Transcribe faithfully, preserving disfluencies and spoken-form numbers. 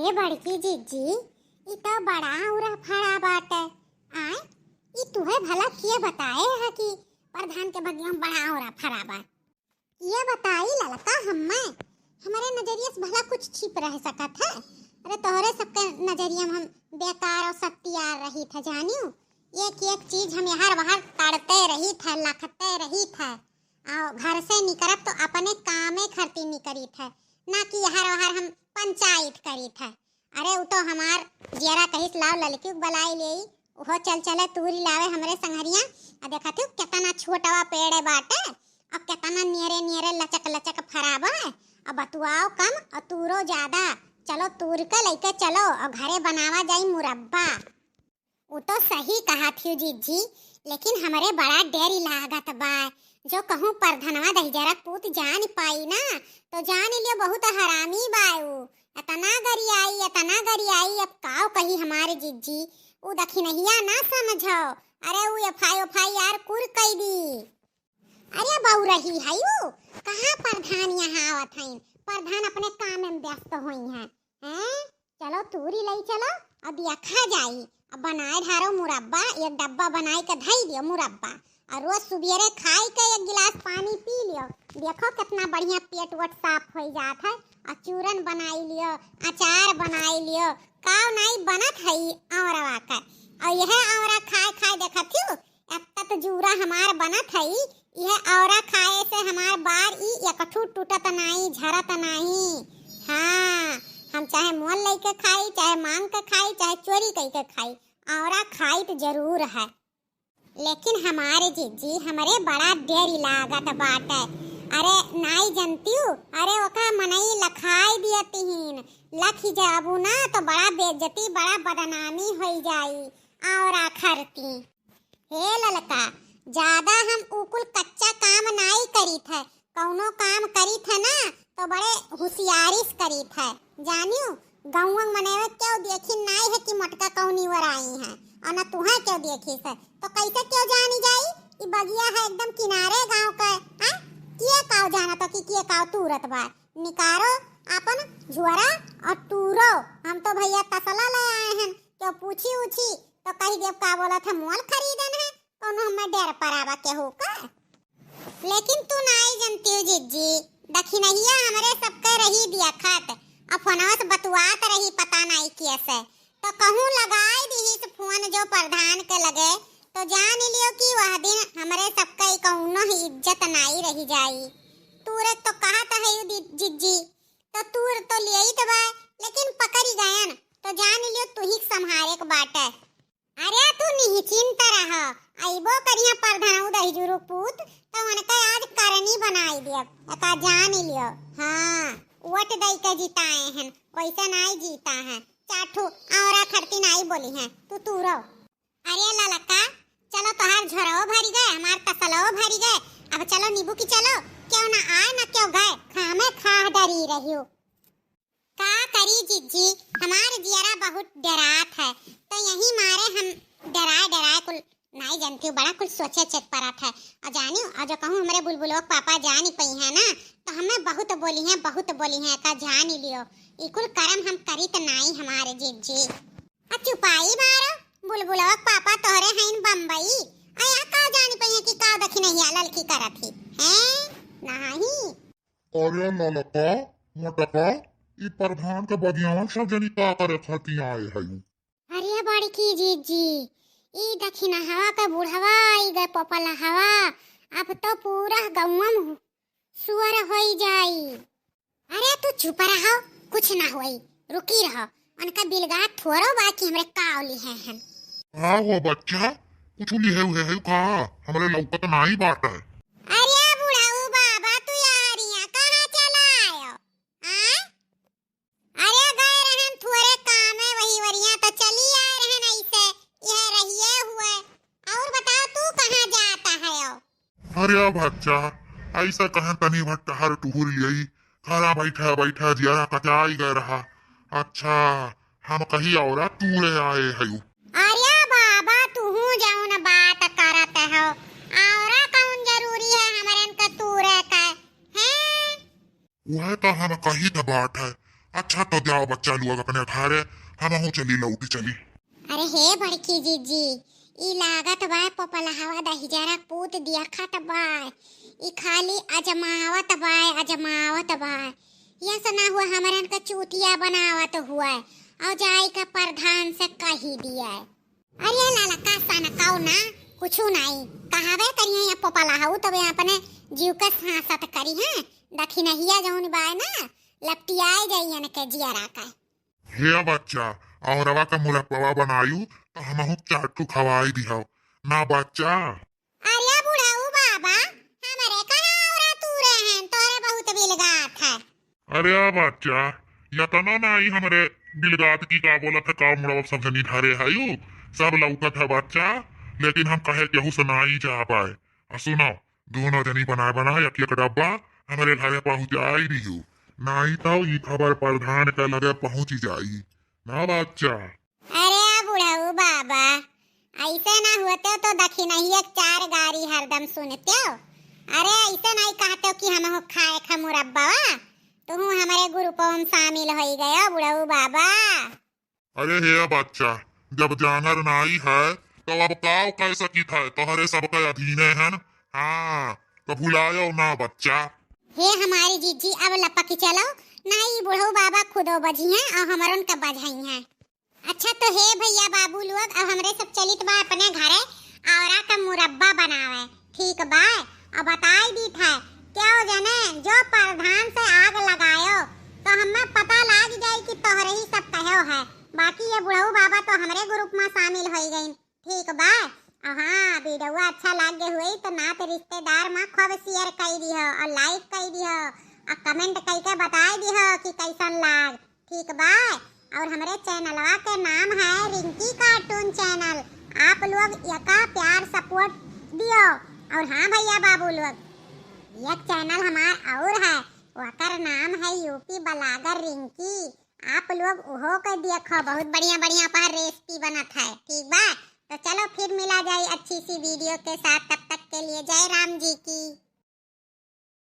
ए बड़की जिज्जी, ई तो बड़ा औरा फरा बाटे। आय, ई तुहे भला के बताए है कि प्रधान के बगिया में बड़ा औरा फरा बा? ये बताई ललका, हम्मे, हमरे नजरिया से भला कुछ छिप रह सकत है? अरे तोहरे सबके नजरिया में हम बेकार और सत्यार रही था, जानियो। एक एक चीज हम यहाँ वहाँ ताड़ते रही था, लखते रही था। और घर से निकरब तो अपने कामे खरती निकरी था, ना कि यहाँ वहाँ हम पंचायत करी था। अरे, उ तो हमार जियरा कहिस, "लाव ललकी के बलाई लेई।" उहो चल चले तूरी लावे हमरे संघरिया। आ देखत हूँ, केतना छोटवा पेड़ बाटे, और केतना नियरे नियरे लचक लचक फराबा। अब बतुआओ कम और तूरो ज्यादा। चलो, तूर के लइके चलो और घरे बनावा जाई मुरब्बा। उ तो सही कहा थियु जिज्जी, लेकिन हमरे बड़ा डर लागत बा। जो कहूँ परधनवा दहिजरा पूत जान पाई ना, तो जान लियो बहुत हरामी बा उ। एतना गरियाई, एतना गरियाई, अब काव कही हमारे जिज्जी। उ दखिनहिया ना समझो, अरे उ FI, FIR कुर कई दी। अरे बउरही है उ, कहाँ परधान यहाँ आवत हईन? परधान अपने काम में व्यस्त होई हैं। हैं? चलो तूरी लई चलो, अब यखा जाई। अब बनाए ढारो मुरब्बा, एक डब्बा बनाई के धई दियो मुरब्बा। और रोज सुबेरे खाई के एक गिलास पानी पी लियो। देखो कितना बढ़िया पेट वोट साफ होई जात है। और चूरन बनाई लियो, अचार बनाई लियो, काव नाई बनत है ई औरवा का। और यह औरा खाए खाए देखत हूँ, अब तक जूरा हमार बनत हई, यह औरा खाए से हमार बार ई एकठू टूटत नाई, झरत नाई। हाँ, हम चाहे मोल लइके खाई, चाहे मांग के खाई, चाहे चोरी कइके खाई, औरा खाई तो जरूर है। लेकिन हमारे जिज्जी, हमरे बड़ा डर लागत बाटे। अरे नाई जनतियू, अरे ओका मनई लखाई दियतिहीन, लखी जाबू ना तो बड़ा बेइज्जती, बड़ा बदनामी होई जाई। औरा खरती। हे ललका, ज्यादा हम उ कुल कच्चा काम नाई करीत है, कौनो काम करीत है ना तो बड़े होशियारी से करीत है, जानियो। गौवा मनई केव देखी नाई है कि मोटका कौनी ओर आई है, और ना तुहा केव देखी से, तो कैसे केव जानी जाई? ई बगिया है एकदम किनारे गांव का, हैं? किए काव जाना तो कि किए काव तूरत बा? निकारो अपन झुआरा और तूरो, हम तो भैया तसला ले आए हैं, केव पूछी उछी तो कही देब का बोलत है मोल खरीदन है, कौनो हमें डर परावा केहू का। लेकिन तू नाई जनतियू जिज्जी, दखिनहिया हमरे सबके रही दियखत, अब फोनवा से बतुआत रही पता नाई किया से, तो कहूँ लगाई दिहिस फोन जो प्रधान के लगे, तो जान लियो कि वह दिन हमरे सबके कौनो ही इज्जत नाई रही जाई। तूरे तो कहत है यू दि-, जिज्जी, तो तूर तो लियई तो बा, लेकिन पकड़ी गयन, तो जान लियो तुही के संभारे के बाटे। अरे तू निश्चिंत रह, अइबो करिया परधनऊ दहिजुरु पूत, तो उनका आज करनी बनाई दियब, एका जान लियो। हाँ, वोट दई के जिताए हैं, वैसे नाई जीता है। चार ठो औरा खरती नाई बोली हैं, तू तूरो। अरे ललका, चलो तोहार झोरवो भरी गए, हमार तसलवो भरी गए, अब चलो नींबू की चलो, क्यों ना आए ना क्यों गए, खामे खाह डरी रहियो। का करी जिज्जी, हमार जियरा बहुत डरात है, तो यही मारे हम डराए डराए कुल नाई जनती हूँ, बड़ा कुल सोचे चेत परत है। और जानियो, और जो कहूँ हमरे बुलबुलो के पापा जानी पई है ना, तो हमें बहुत बोली हैं, बहुत बोली हैं, का जानी लियो, ई कुल करम हम करी तो नाई हमारे जिज्जी। आ चुपाई मारो, बुलबुलो के पापा तोहरे हईन बम्बई, आ या का जानी पई है कि का दखिनहिया ललकी करत ही, हैं? नहीं। अरे ललका, मोटका, ई प्रधान के बगियावन सब जनी का करे खातिर आए हई? अरे बड़की जिज्जी, ई दखिनहवा के बुढ़वा आई गए पोपलहवा, अब तो पूरा गौवा में सुअर होई जाई। अरे तू चुप रहो, कुछ ना होई, रुकी रहो, उनका बिलगा थोड़ो बा कि हमरे काव लिहे हन। हाँ हो बच्चा, कुछ लिहे हुए है का? हमरे लौकत नाई बाटे। अरे बुढ़ऊ बाबा, तू यारियां कहाँ चला आयो? आय? अरे गए रहन थोड़े कामे वही वरिया तो चली आए रहन ऐसे, यह रहिए हुए। और बताओ तू कहाँ जाता है हो? अरे बच्चा, ऐसा कहे तनी भर टहर टुहुर लियई, घरा बैठा बैठा जियरा कचाई गए रहा। अच्छा, हम कही औरा तूरे आए हयू। अरे बाबा, तुहू जौन बात करत हो, औरा कौन जरूरी है हमरन के तूरे के, हैं? वह तो हम कही त बाटे, अच्छा तो जाओ बच्चा लोग अपने घरे, हमहू चली लौटी चली। अरे हे बड़की जीजी, ई लागत बा पोपलहवा दहिजरा पूत देखत बा, ई खाली अजमावत बा, अजमावत बा। यस ना हुआ हमरन का चूतिया बनावत हुआ, और जाई का प्रधान से कही दिया। अरे लाला का सन कौ ना, कुछु नाई, कहावे करिए या पोपलहऊ तबे अपने जीव के सांसत करी हैं, दखिनहिया जौन बाय ना, लपटियाए जाइयन के जियरा का। हे बच्चा, औरवा का मुरब्बा बनायू तो हमहू चार ठो खवाई दिहौ ना बच्चा। अरे बुढ़ऊ बाबा, हमरे कहाँ औरा तू रहे हैं, तोरे बहुत बिलगात है। अरे बच्चा, यतना नाई हमरे बिलगात की का बोलत है, का मुड़वा सब जनी धरे है यू, सब लौकत है बच्चा, लेकिन हम कहे केहू से नाई जा पाए। आ सुनो, दोनों जनी बनाए बनाए एक एक डब्बा हमरे घरे पहुँचाई दिहू, नाई तो ई खबर प्रधान के लगे पहुँच जाई ना बच्चा। अरे बुढ़ऊ बाबा, ऐसे ना होते तो दखिनहिया के चार गारी हरदम सुनते हो। अरे ऐसे नहीं कहते हो कि हम हो खाए खा मुरब्बा, तुम हमारे ग्रुप में शामिल हो गए बुढ़ऊ बाबा। अरे हे बच्चा, जब जानर नाई है तो अब काव कह सकित है, तोहरे सबके अधीने है न। हाँ, तो भुलायो ना बच्चा। हे हमारी जीजी, अब लपक चलो, नाई बुढ़ऊ बाबा खुदो बजी हैं और हमरन का बजाई हैं। अच्छा तो हे भैया बाबू लोग, अब हमरे सब चलित बा अपने घरे औरा का मुरब्बा बनावे, ठीक बा? और बताई दीत है, क्यों जने जो प्रधान से आग लगायो तो हमें पता लाग जाई कि तोहरे ही सब कहो है। बाकी ये बुढ़ऊ बाबा तो हमरे ग्रुप में शामिल हो गई, ठीक बा? और हाँ, वीडियो अच्छा लाग गए हुई तो नात रिश्तेदार में खूब शेयर कर दियो और लाइक कर दियो और कमेंट करके बताई दियो कि कैसन लाग, ठीक बा? और हमरे चैनलवा के नाम है रिंकी कार्टून चैनल। आप लोग एका प्यार सपोर्ट दियो। और हाँ भैया बाबू लोग, एक चैनल हमार और है, ओकर नाम है यूपी ब्लॉगर रिंकी। आप लोग उहो के देखो, बहुत बढ़िया बढ़िया पर रेसिपी बनत है, ठीक बा? तो चलो फिर मिला जाए अच्छी सी वीडियो के साथ, तब तक के लिए जय राम जी की।